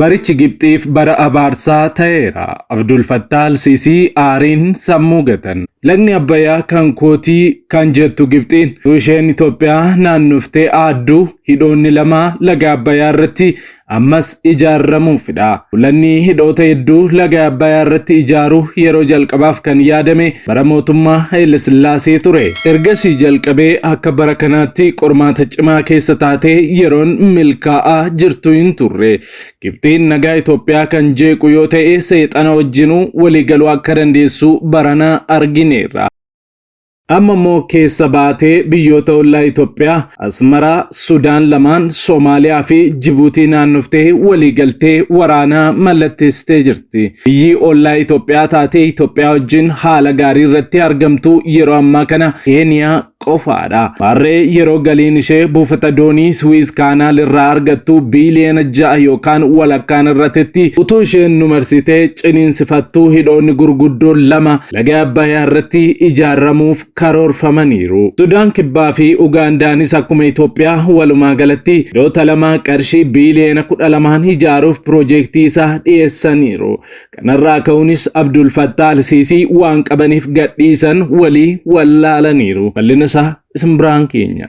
Barichi Gibxiif bara abaarsaa ta'eera. Abdul Fattah Al-Siisii aariin sammuu gatan. Lagni Abbayyaa kan kootii kan jettu Gibxiin utuu isheen Itoophiyaa naannoftee aadduu hidhoonni lama laga Abbayyaa irratti ammas ijaarramuufidha. Mul'anni hidhoota hedduu laga Abbayaa irratti ijaaruu yeroo jalqabaaf kan yaadame bara mootummaa Haayile Sillaasee ture. Ergasii jalqabee akka bara kanaatti qormaata cimaa keessa taatee yeroon milkaa'aa jirtu hin turre. Gibxiin nagaa Itoophiyaa kan jeequ yoo ta'e seexana wajjinuu waliigaluu akka dandeessu barana argineerra. Amma immoo keessa baatee biyyoota ollaa Itoophiyaa Asmaraa, Sudaan lamaan, Somaaliyaa fi Jibuutii naannoftee waliigaltee waraanaa mallatteessitee jirti. Biyyi ollaa Itoophiyaa taatee Itoophiyaa wajjin haala gaarii irratti argamtu yeroo ammaa kana Keeniyaa qofaadha. Maarree yeroo galiin ishee buufata doonii Suwiiz Kaanaal irraa argattu biiliyoona 6 yookaan walakkaan irratetti utuu isheen nu marsitee ciniinsifattuu hidhoonni gurguddoon lama laga Abbayaa irratti ijaaramuuf karoorfamaniiru. Sudaan Kibbaa fi Ugaandaanis akkuma Itoophiyaa walumaa galatti hidhoota lama qarshii biiliyoona 12n ijaaruuf piroojeektii isaa dhiyeessaniiru. Kanarraa ka'uunis Abdul Fattah Al-Siisii waan qabaniif gadhiisan walii wallaalaniiru. Bal'ina isaa isin biraan keenya.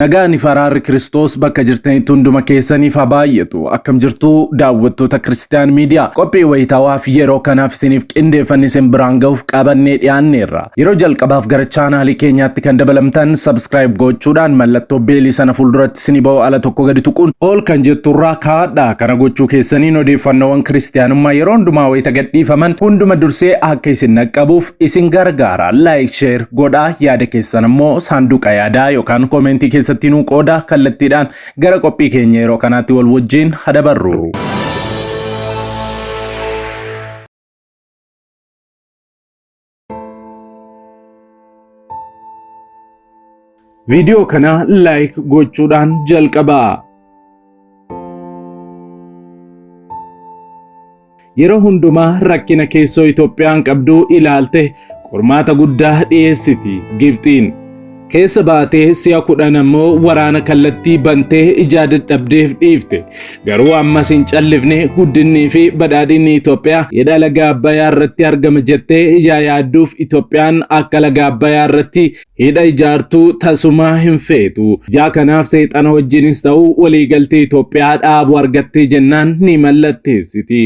Nagaan fi araarri Kiristoos bakka jirtanitti hunduma keessaniif haa baay'atu. Akkam jirtu daawwattoota Kiristiyaan Miidiyaa. Qophii wayitaawaa fi yeroo kanaaf isiniif qindeeffanne isin biraan gahuuf qabannee dhiyaanneerra. Yeroo jalqabaaf gara chaanaalii keenyaatti kan dabalamtan subscribe gochuudhaan mallattoo beelii sana fuulduratti isinii ba'u ala tokko gadi tuquun ol kan jetturraa kaa'adha. Kana gochuu keessaniin odeeffannoowwan kiristiyaanummaa yeroo hundumaa wayita gadhiifaman hunduma dursee akka isin dhaqqabuuf isin gargaara. Like, share godhaa yaada keessan immoo saanduqa yaadaa yookaan koomentii keessatti nuu qooda kallattiidhaan gara qophii keenya yeroo kanaatti wal wajjin hadabarru. Viidiyoo kana like gochuudhaan jalqabaa. Yeroo hundumaa rakkina keessoo Itoophiyaan qabdu ilaalte qormaata guddaa dhiyeessiti Gibxiin. Keessa baatee si'a 10 ammoo waraana kallattii bantee ijaa dadhabdeef dhiifte. Garuu ammas hin callifne guddinnii fi badhaadhinni Itoophiyaa hidha laga Abbayaa irratti argama jettee ijaa yaadduuf Itoophiyaan akka laga Abbayaa irratti hidha ijaartuu tasumaa hin feetu. Ijaa kanaaf seexana wajjinis ta'u waliigaltee Itoophiyaa dhaabu argattee jennaan ni mallatteessiti.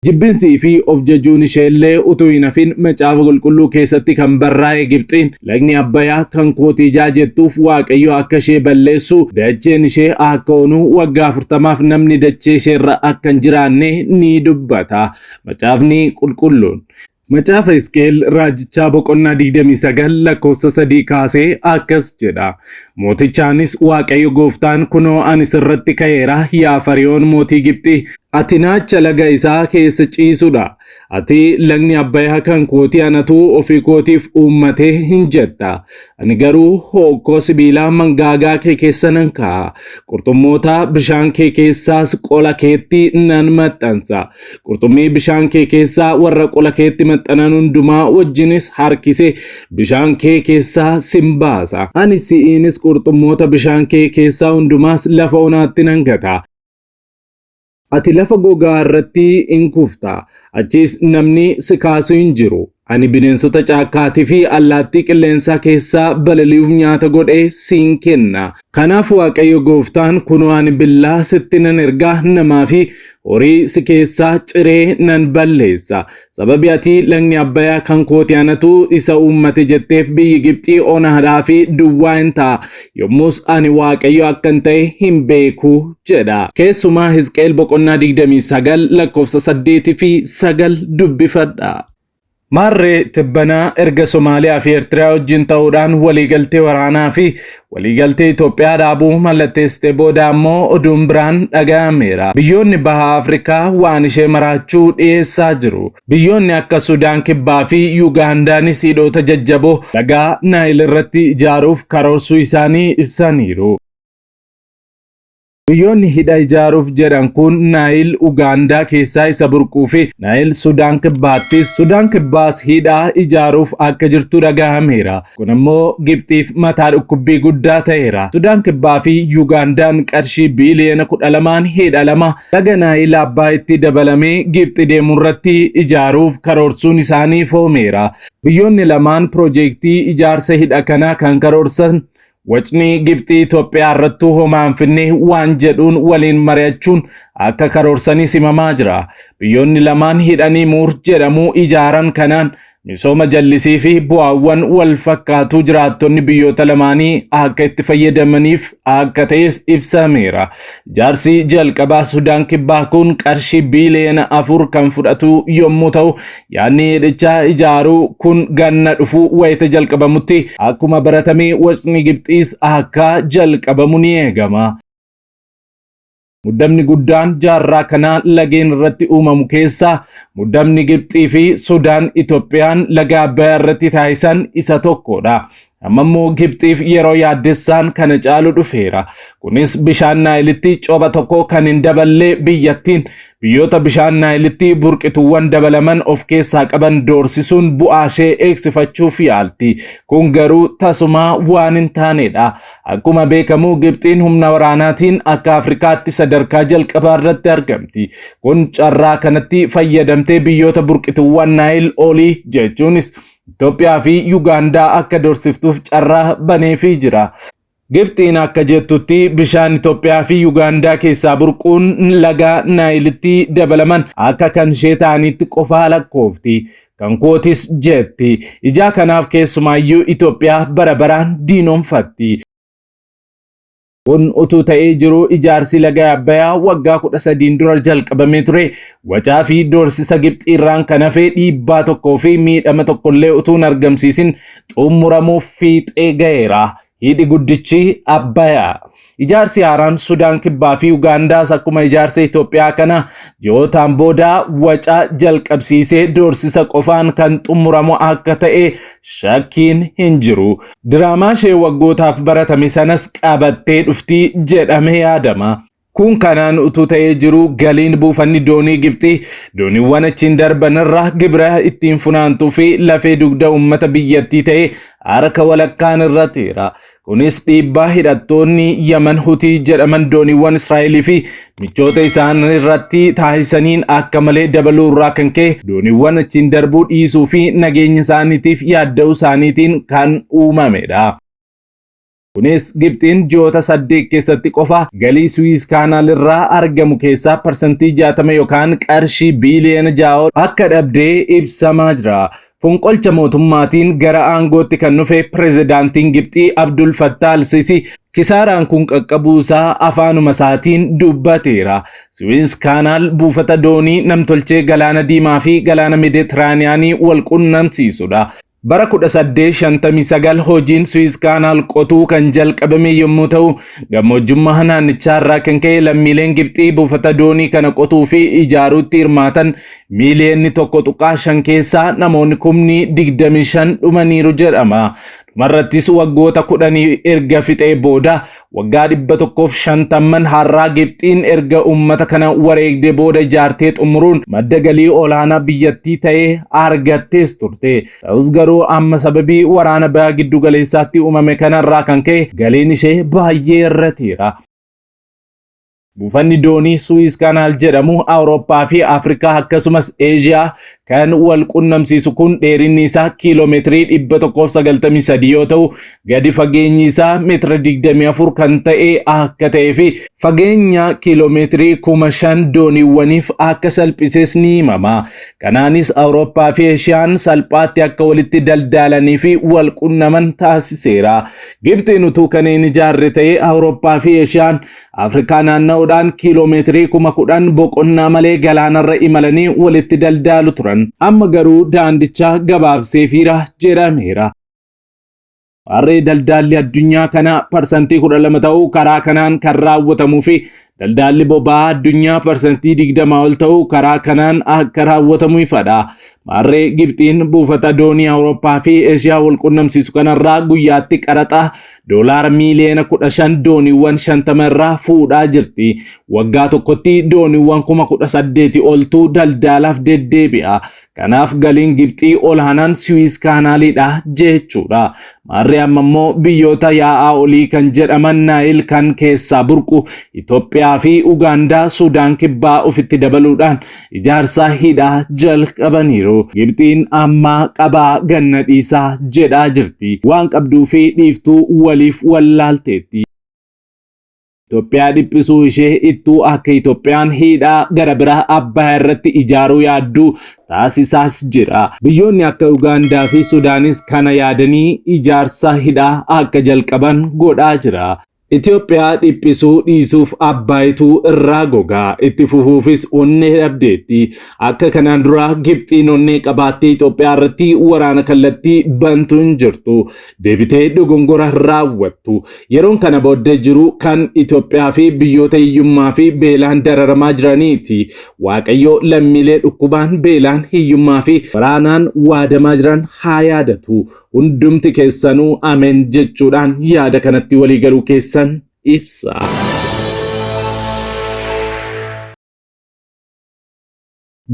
Jibbinsii fi of jajuun isheellee utuu hin hafin macaafa qulqulluu keessatti kan barraa'e Gibxiin lagni Abbayaa kan kooti ijaa jettuuf Waaqayyo akka ishee balleessu dacheen ishee akka onu waggaa afurtamaaf namni dachee isheerra akka hin jiraanne ni dubbata macaafni qulqulluun. Macaafa Hisqi'el raajichaa boqonnaa 29 lakkoofsa 3 kaasee akkas jedha. Mootichaanis Waaqayyo gooftaan kunoo ani sirratti ka'eera yaa Fari'oon mootii Gibxii ati naacha laga isaa keessa ciisudha. Ati lagni Abbayaa kan kootii anatu ofii kootiif uummate hin jetta. Ani garuu hookkoo sibiilaa mangaagaa kee keessa nan kaa'a. Qurxummoota bishaan kee keessaas qola keetti nan maxxansa. Qurxummii bishaan kee keessaa warra qola keetti maxxanan hundumaa wajjinis harkisee bishaan kee keessaa sin baasa. Ani si'iinis qurxummoota bishaan kee keessaa hundumaas lafa onaatti nan gata. Ati lafa gogaa irratti in kufta, achiis namni si kaasu hin jiru. Ani bineensota caakkaatii fi allaattii qilleensaa keessaa balali'uuf nyaata godhee siin kenna. Kanaaf Waaqayyo gooftaan kunoo ani billaa sitti nan erga, namaa fi horii si keessaa ciree nan balleessa. Sababii ati lagni Abbayaa kan kooti anatu isa uummate jetteef biyyi Gibxii onaadhaa fi duwwaa in ta'a. Yommus ani Waaqayyo akkan ta'e hin beeku jedha. Keessumaa Hisqeel boqonnaa 29 lakkoofsa 8 fi 9 dubbifadha. Maarree tibbana erga Somaaliyaa fi Eertiriyaa wajjin ta'uudhaan waliigaltee waraanaa fi waliigaltee Itoophiyaa dhaabuu mallatteessite booda ammoo oduun biraan dhaga'ameera. Biyyoonni Baha Afrikaa waan ishee maraachuu dhiyeessaa jiru. Biyyoonni akka Sudaan Kibbaa fi Yugaandaanis hidhoota jajjaboo laga Naayil irratti ijaaruuf karoorsuu isaanii ibsaniiru. Biyyoonni hidha ijaaruuf jedhan kun Naayil Ugaandaa keessaa isa burquu fi Naayil Sudaan Kibbaattis Sudaan Kibbaas hidha ijaaruuf akka jirtu dhagahameera. Kun immoo Gibxiif mataa dhukkubbii guddaa ta'eera. Sudaan Kibbaa fi Ugaandaan qarshii biiliyoona 12n hidha lama laga Naayil Abbaayitti dabalamee Gibxi deemu irratti ijaaruuf karoorsuun isaanii foomeera. Biyyoonni lamaan piroojeektii ijaarsa hidha kanaa kan karoorsan wacni Gibxii Itoophiyaa irrattuu homaa hin finne waan jedhuun waliin mari'achuun akka karoorsanis himamaa jira. Biyyoonni lamaan hidhanii Muur jedhamu ijaaran kanaan misooma jallisii fi bu'aawwan wal fakkaatuu jiraattonni biyyoota lamaanii akka itti fayyadamaniif akka ta'es ibsameera. Ijaarsi jalqabaa Sudaan Kibbaa kun qarshii biiliyoona 4 kan fudhatu yommuu ta'u, yaadni hidhicha ijaaruu kun ganna dhufu wayita jalqabamutti akkuma baratame wacni Gibxiis akka jalqabamu ni eegama. Muddamni guddaan jaarraa kanaa lageen irratti uumamu keessaa muddamni Gibxii fi Sudaan Itoophiyaan laga Abbayyaa irratti taasisan isa tokkodha. Amma immoo Gibxiif yeroo yaaddessaan kana caalu dhufeera. Kunis bishaan Naayilitti copha tokko kan hin daballee biyyattiin biyyoota bishaan Naayilitti burqituuwwan dabalaman of keessaa qaban doorsisuun bu'aa ishee eegsifachuuf yaalti. Kun garuu tasumaa waan hin taanedha. Akkuma beekamu Gibxiin humna waraanaatiin akka Afrikaatti sadarkaa jalqabaa irratti argamti. Kun carraa kanatti fayyadamtee biyyoota burqituuwwan Naayil olii jechuunis Itoophiyaa fi Yugaandaa akka doorsiftuuf carraa baneefii jira. Gibxiin akka jettutti bishaan Itoophiyaa fi Yugaandaa keessaa burquun laga Naayilitti dabalaman akka kan ishee ta'anitti qofaa lakkoofti. Kan kootis jetti. Ijaa kanaaf keessumaayyuu Itoophiyaa bara baraan diinoomfatti. Kun utuu ta'ee jiruu ijaarsi laga Abbayaa waggaa 13 dura jalqabamee ture wacaa fi doorsisa Gibxii irraan kan hafe dhiibbaa tokkoo fi miidhama tokkollee utuu hin argamsiisin xumuramuuf fiixee ga'eera. Hidhi guddichi Abbayaa. Ijaarsi haaraan Sudaan Kibbaa fi Ugaandaas akkuma ijaarsa Itoophiyaa kana ji'ootaan booda waca jalqabsiisee doorsisa qofaan kan xumuramu akka ta'e shakkiin hin jiru. Diraamaa ishee waggootaaf baratame sanas qabattee dhufti jedhamee yaadama. Kun kanaan utuu ta'ee jiru galiin buufanni doonii Gibxii dooniiwwan achiin darban irraa gibira ittiin funaantuu fi lafee dugda uummata biyyattii ta'e harka walakkaan irratteera. Kunis dhiibbaa hidhattoonni Yaman Hutii jedhaman dooniiwwan Israa'elii fi michoota isaan irratti taasisaniin akka malee dabaluu irraa kan ka'e dooniiwwan achiin darbuu dhiisuu fi nageenya isaaniitiif yaadda'uu isaaniitiin kan uumamedha. Kunis Gibxiin ji'oota 8 keessatti qofa galii Suwiis Kaanaal irraa argamu keessaa parsantii 60 yookaan qarshii biiliyoona 6 akka dhabdee ibsamaa jira. Fonqolcha mootummaatiin gara aangootti kan dhufe pirezidaantiin Gibxii Abdul Fattah al-Sisi kisaaraan kun qaqqabuu isaa afaanuma isaatiin dubbateera. Suwiis Kaanaal buufata doonii namtolchee Galaana Diimaa fi Galaana Meeditiraaniyaanii wal qunnamsiisudha. Bara 1859 hojiin Suwiis Kaanaal qotuu kan jalqabame yommuu ta'u, gammoojjummaa naannichaa irraa kan ka'e lammiileen Gibxii buufata doonii kana qotuu fi ijaaruutti hirmaatan miiliyoonni 1.5 keessaa namoonni kumni 25 dhumaniiru jedhama. Dhumarrattis waggoota kudhanii erga fixee booda waggaa 150 har'aa Gibxiin erga uummata kana wareegdee booda ijaartee xumuruun madda galii olaanaa biyyattii ta'ee argattees turte. Ta'us garuu amma sababii waraana baha giddu galeessaatti uumame kanarraa kan ka'e galiin ishee baay'ee irrateera. Buufanni doonii Suwiis Kaanaal jedhamu Awurooppaa fi Afrikaa akkasumas Eeshiyaa kan wal qunnamsiisu kun dheerinni isaa kiiloomeetirii 193 yoo ta'u gadi fageenyi isaa meetira 24 kan ta'e akka ta'ee fi fageenya kiiloomeetirii 5,000 dooniiwwaniif akka salphises ni himama. Kanaanis Awurooppaa fi Eeshiyaan salphaatti akka walitti daldaalanii fi wal qunnaman taasiseera. Gibxiin utuu kan hin ijaarre ta'ee Awurooppaa fi Eeshiyaan Afrikaa naanna'uudhaan kiiloomeetirii 10,000 boqonnaa malee galaanarra imalanii walitti daldaalu turan. Amma garuu daandicha gabaabseefiira jedhameera. Harree daldaalli addunyaa kanaa parsantii 12 ta'uu karaa kanaan kan raawwatamuu fi Daldaalli boba'aa addunyaa parsantii 20 ol ta'u karaa kanaan akka raawwatamu ifadha. Maarree Gibxiin buufata doonii Awurooppaa fi Eeshiyaa wal qunnamsiisu kanarraa guyyaatti qaraxa doolaara miiliyoona 15 dooniiwwan 50 irraa fuudhaa jirti. Waggaa tokkotti dooniiwwan 18,000 oltu daldaalaaf deddeebi'a. Kanaaf galiin Gibxii olaanaan Siwiis kaanaaliidha jechuudha. Maarree amma immoo biyyoota yaa'aa olii kan jedhaman Naayil kan keessaa burqu Itoophiyaa fi Ugaandaa Sudaan kibbaa ofitti dabaluudhaan ijaarsa hidhaa jalqabaniiru. Gibxiin amma qabaa ganna dhiisaa jedhaa jirti. Waan qabduu fi dhiiftuu waliif wallaalteetti. Itoophiyaa dhiphisuu ishee ittuu akka Itoophiyaan hidhaa gara biraa Abbayaa irratti ijaaruu yaaddu taasisaas jira. Biyyoonni akka Ugaandaa fi Sudaanis kana yaadanii ijaarsa hidhaa akka jalqaban godhaa jira. Itoophiyaa dhiphisuu dhiisuuf Abbaayituu irraa gogaa itti fufuufis onnee dhabdeetti. Akka kanaan dura Gibxiin onnee qabaattee Itoophiyaa irratti waraana kallattii bantu hin jirtu. Deebitee dogongora raawwattu. Yeroon kana booddee jiru kan Itoophiyaa fi biyyoota hiyyummaa fi beelaan dararamaa jiraniiti. Waaqayyo lammiilee dhukkubaan, beelaan, hiyyummaa fi waraanaan waadamaa jiran haa yaadatu. Hundumti keessanuu ameen jechuudhaan yaada kanatti waliigaluu keessan ibsa.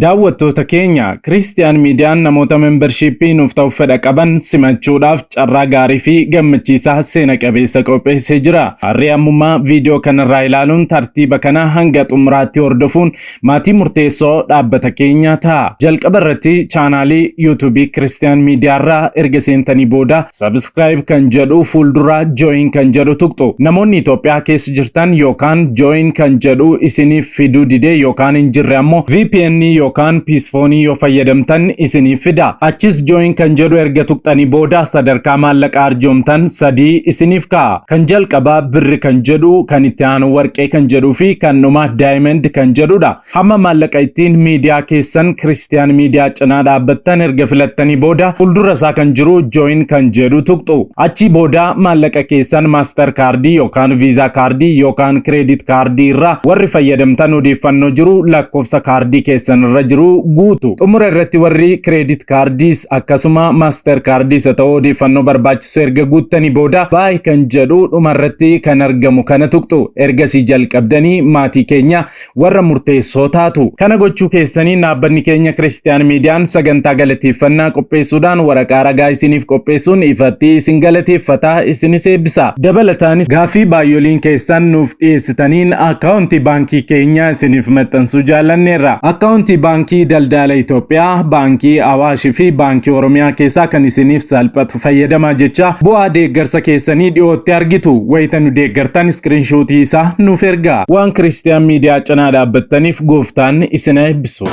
Daawwattoota keenya Kiristiyaan Miidiyaan namoota membershiippii nuuf ta'u fedha qaban simachuudhaaf carraa gaarii fi gammachiisaa seena qabeessa qopheessee jira. Harree ammummaa viidiyoo kanarraa ilaaluun tartiiba kana hanga xumuraatti hordofuun maatii murteessoo dhaabbata keenyaa ta'a. Jalqaba irratti chaanaalii yuutuubii Kiristiyaan Miidiyaarraa erga seentanii booda subscribe kan jedhu fuulduraa join kan jedhu tuqxu. Namoonni Itoophiyaa keessa jirtan yookaan join kan jedhu isiniif fiduu didee yookaan hin jirre ammoo VPN yookaan Psiphon yoo fayyadamtan isiniif fida. Achis join kan jedhu erga tuqxanii booda sadarkaa maallaqa arjoomtan sadii isiniif kaa'a. Kan jalqabaa birri kan jedhu, kan itti aanu warqee kan jedhuu fi kan dhumaa diamond kan jedhudha. Hamma maallaqa ittiin miidiyaa keessan Kiristiyaan Miidiyaa cinaa dhaabbattan erga filattanii booda fuuldura isaa kan jiru join kan jedhu tuqxu. Achii booda maallaqa keessan Master kaardii yookaan Visa kaardii yookaan credit kaardii irraa warri fayyadamtan odeeffannoo jiru lakkoofsa kaardii keessan irra jiru guutu. Xumura irratti warri credit kaardiis akkasuma Master kaardiis haa ta'u odeeffannoo barbaachisu erga guuttanii booda buy kan jedhu dhuma irratti kan argamu kana tuqxu. Ergasii jalqabdanii maatii keenya warra murteessoo taatu. Kana gochuu keessaniin dhaabbanni keenya Kiristiyaan Miidiyaan sagantaa galateeffannaa qopheessuudhaan waraqaa ragaa isiniif qopheessuun ifatti isin galateeffata, isinis eebbisa. Dabalataanis gaaffii baay'oliin keessan nuuf dhiyeessitaniin akkaawuntii baankii keenya isiniif maxxansuu jaallanneerra. Akkaawuntii baankii Daldala Itoophiyaa, Baankii Awaashii fi Baankii Oromiyaa keessaa kan isiniif salphatu fayyadamaa jecha bu'aa deeggarsa keessanii dhiyootti argitu. Wayita nu deeggartan iskiriinshuutii isaa nuuf ergaa. Waan Kiristiyaan Miidiyaa cinaa dhaabbattaniif gooftaan isin haa eebbisu.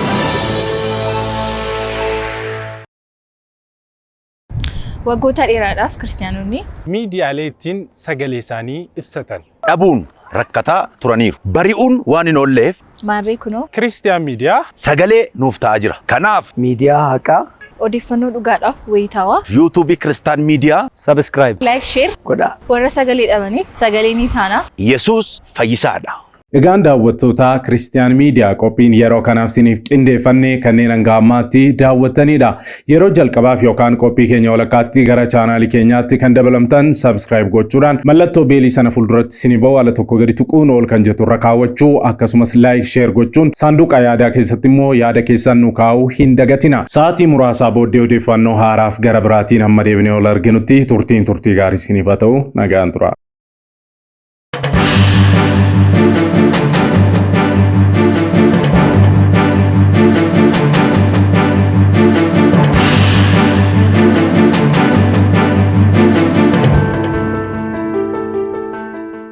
Waggoota dheeraadhaaf Kiristiyaanonni. Miidiyaalee ittiin sagalee isaanii ibsatan. dhabuun rakkataa turaniiru. Bari'uun waan hin oolleef. Maarree kunoo. Kiristiyaan Miidiyaa. Sagalee nuuf ta'aa jira. Kanaaf. Miidiyaa haqaa. Odeeffannoo dhugaadhaaf wayitaawaa. Yuutuubii Kiristaan Miidiyaa. Subscribe. Like, share. Godhaa. Warra sagalee dhabaniif sagalee ni taana. Yesuus fayyisaadha. Egaan daawwattoota Kiristiyaan Miidiyaa qophiin yeroo kanaaf isiniif qindeeffanne kanneen hanga ammaatti daawwattanidha. Yeroo jalqabaaf yookaan qophii keenya walakkaatti gara chaanaalii keenyaatti kan dabalamtan subscribe gochuudhaan mallattoo beelii sana fuulduratti isinii ba'u ala tokko gadi tuquun ol kan jettu irra kaawwachuu akkasumas like share gochuun saanduqa yaadaa keessatti immoo yaada keessan nu kaa'uu hin dagatina. Sa'aatii muraasaa booddee odeeffannoo haaraaf gara biraatiin hamma deebinee ol arginutti turtiin turtii gaarii isiniif haa ta'u nagaan tura.